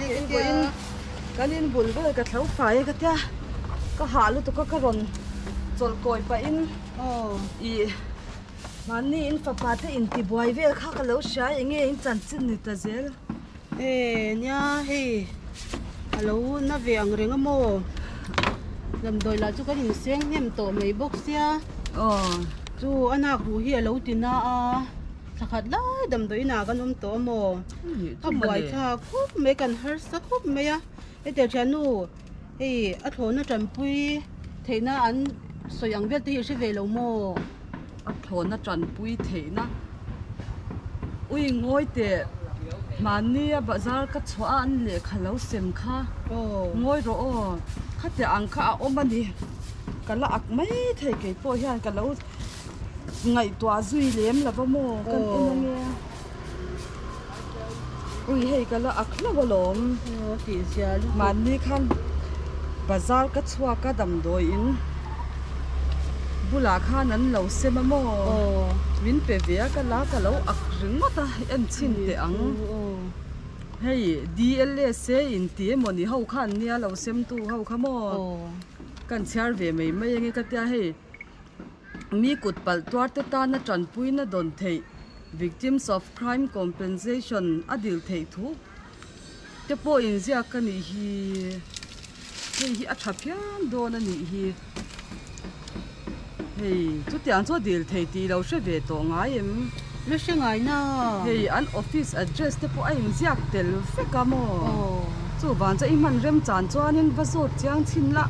kei vawiin kan in bul vel ka thlo fai a ka tia ka hah lutuk a ka rawn chawlh kawi pahin ih mahni in fapa te intibuai vel kha ka lo hria eng nge in chanchin ni ta zel. E nia hei a lo na ve ang reng a maw damdawi lah chu kan inseng hnem tawh mai bawk sia chu a nak ruh hi a lo ti na a thla khat lai damdawi inah kan awm tawh a maw a buai thlak khawp mai kan harsa khawp mai a hetiang thiannu hei a thlawhna tanpui theihna an sawi ang vel te hi a hre ve lo maw. A thlawhna tanpui theihna ui ngawi teh mahnia bazar ka chhuah a an lehkha lo sem kha ngawi rawh aw khatiang ang kha a awm a ni ka la ak mai thei kei pawh hian ka lo ngaihtuah zui lem lo va maw kan en ange ui hei ka la ak hlauh alawm mahni khan bazar ka chhuak a damdawiin bulah khan an lo sem a maw min pe ve a ka la ka lo ak ringawt a en chhin teh ang hei D_L_S_A in ti emawni ho kha an nia lo sem tu ho kha maw ka inchhiar ve mai mai ange ka tia hei. Mi kut palh tuar te tana tanpuina dawn theih, Victims of Crime Compensation, a dil theih thu te pawh inziak a nih hi. Hei hi a tha phian dawn a nih hi. Hei chutiang chu a dil thei tih lo hre ve tawh ngai em? La hre ngai na. Hei an office address te pawh a inziak tel vek a maw? Chuvang chu i hman remchan chuanin va zawt chiang chhin la,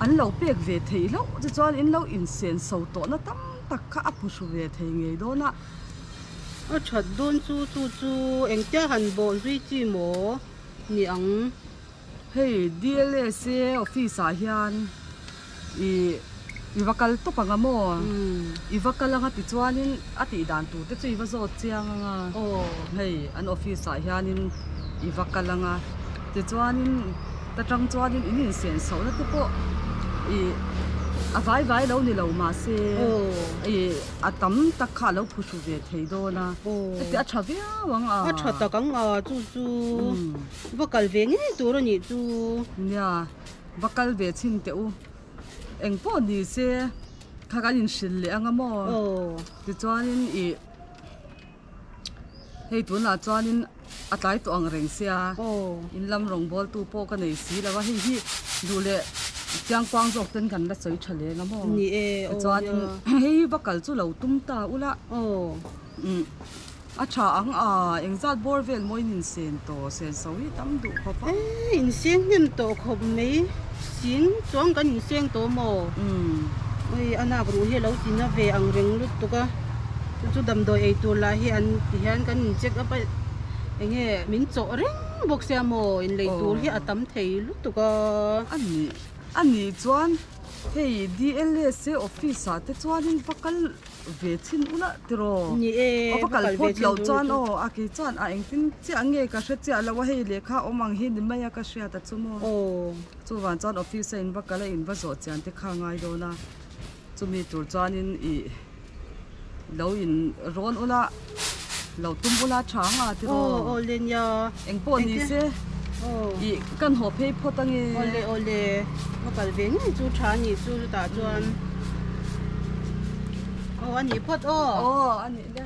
an lo pek ve theih hlauh che chuan in lo insen so tawhna tam tak kha a phuhru ve thei ngei dawn a. A that dawn chu chu chu engtia han bawh zui chi maw ni ang? Hei DLSA office ah hian ih i va kal tawp ang a maw? I va kal anga tichuanin a tih dan tur te chu i va zawt chiang ang a, hei an office ah hianin i va kal ang a, tichuanin ta tang chuanin in insen sohna te pawh ih a vai vai lo ni lo mahse ih a tam tak kha a lo phuhru ve thei dawn a, heti a tha viau ang a. A tha tak ang a chu chu va kal ve ngei tur a nih chu. Nia. Va kal ve chhin teh u. Eng pawh ni se kha kan inhrilh leh ang a maw? Tichuanin ih hei tunah chuanin a tlai tawh ang reng sia in lam rawngbawltu pawh ka nei si lo a, hei hi duh leh chiangkuang zawk ten kan la sawi tha leng a maw? Tichuanin hei hi va kal chu lo tum ta ula. A tha ang a, engzat bawr vel maw in insen tawh, sen so hi tam duh khawp a. E, inseng hnem tawh khawp mai, sing chuang kan inseng tawh maw? Umm. Ui, a nak ruh hi a lo ti na ve ang reng lutuk a, chu chu damdawi ei tur lah hi an ti hian kan in check up a, enge min chawh reng bawk sia maw, inlei tur hi a tam thei lutuk a. A nih, a nih chuan hei DLSA office ah te chuanin va kal. Ve chhin ula tiraw? Ni e, va kal phawt loh chuan aw, a kei chuan a engtin chiah nge ka hre chiah lo a, hei lehkha awm ang hi ni mai a ka hriat a chu maw. Chuvang chuan office a in va kal a in va zawh chian te kha a ngai dawn a, chumi tur chuanin ih lo in rawn ula, lo tum ula tha ang a tiraw? Aw aw le nia. Eng pawh ni se ih kan haw phei phawt ange. Awle awle va kal ve ngei chu tha a nih chu chutah chuan aw a nih phawt aw. Aw a nih le.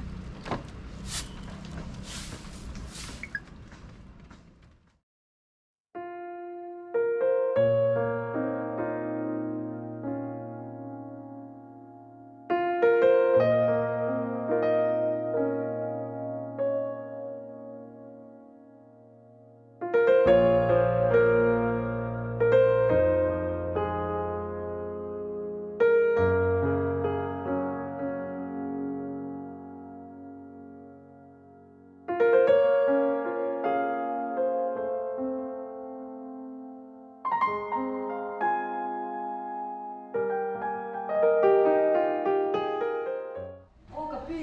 Aw ka pi,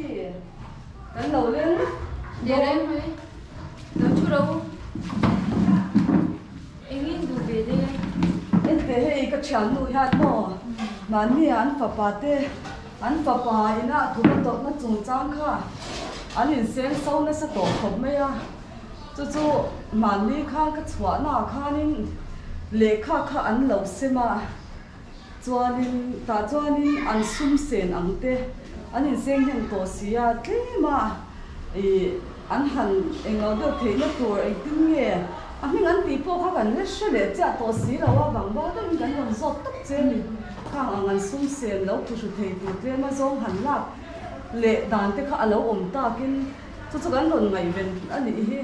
kan lo leng Ni reng mai, lo thu ro u. Engin duh ve le? Ente hei ka thiannu hian maw mahnia an fapa te an fapa ina thu va tawrhna chungchang kha an inseng so nasa tawh khawp mai a. Chu chu mahni khan ka chhuahnaah khanin lehkha kha an lo sem a, chuanin tah chuanin an sum sen ang te an inseng hnem tawh si a, tlem a ih an han englo deuh theihna tur engtin nge a hming an tih pawh kha kan la hre leh chiah tawh si lo a, bang bo deuhin kan rawn zawt tawp che a ni. Khang ang an sum sen lo phuhru thei tur tlem a zawng han lak leh dan te kha a lo awm takin Chu chu kan rawn ngaihven a nih hi.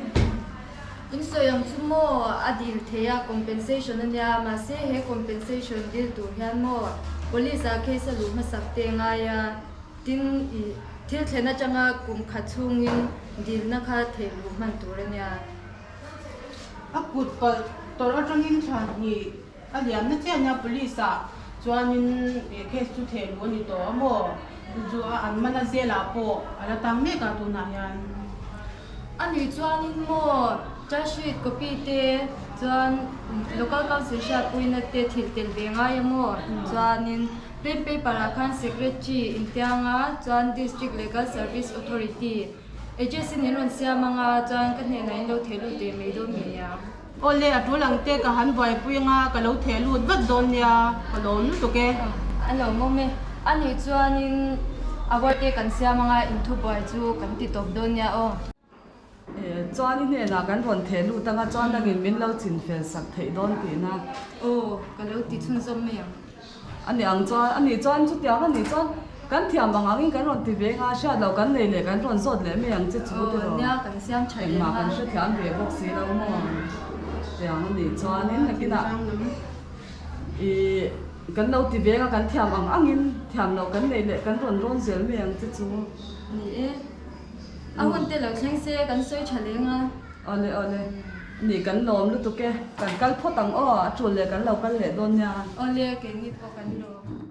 In sawi ang chu maw a dil thei a compensation a nia mahse he compensation dil tur hian maw police ah case a luh hmasak te ngai a tin i thil thlen atanga kum khat chhungin dilna kha theih luh hman tur a nia. A kut palh tawrh atangin thla hnih A liamna chiah nia police ah chuanin case chu theh luh a ni tawh a maw? Chu chu a an man a zelah pawh a la tang mek a tunah hian. A nih chuanin maw charge sheet copy te chuan local council hriatpuina te thil tel ve ngai a maw? Chuanin plain paper ah khan secretary intianga chuan district legal service authority address in in rawn siam anga chuan ka hnenah in lo theh lut ve mai dawn ngei ang. Awle, a tul ang te ka han buaipui anga ka lo theh lut vat dawn nia, ka lawm lutuk e. A lo mawm e. A nih chuanin a award te kan siam anga inthubuai chu kan ti tawp dawn nia aw. Chuan i hnenah kan rawn theh lut anga chuan dangin min lo chin fel sak theih dawn tihna. Aw, ka lo ti chhunzawm mai ang. A ni ang chuan, a nih chuan chutiang a nih chuan kan thiam ang angin kan rawn ti ve nga, hriat loh kan nei leh kan rawn zawt leh mai ang che chu tiraw? Engmah kan hrethiam ve bawk si lo maw? Tiang a nih chuanin nakinah ih kan lo ti ve nga kan thiam ang angin thiam loh kan nei leh kan rawn rawn zel mai ang che chu. Ni e, a hun te lo thleng se kan sawi tha leng a. Awle awle, ni kan lawm lutuk e, kan kal phawt ang aw, a tul leh kan lo kal leh dawn nia. Awle, keini pawh kan lawm.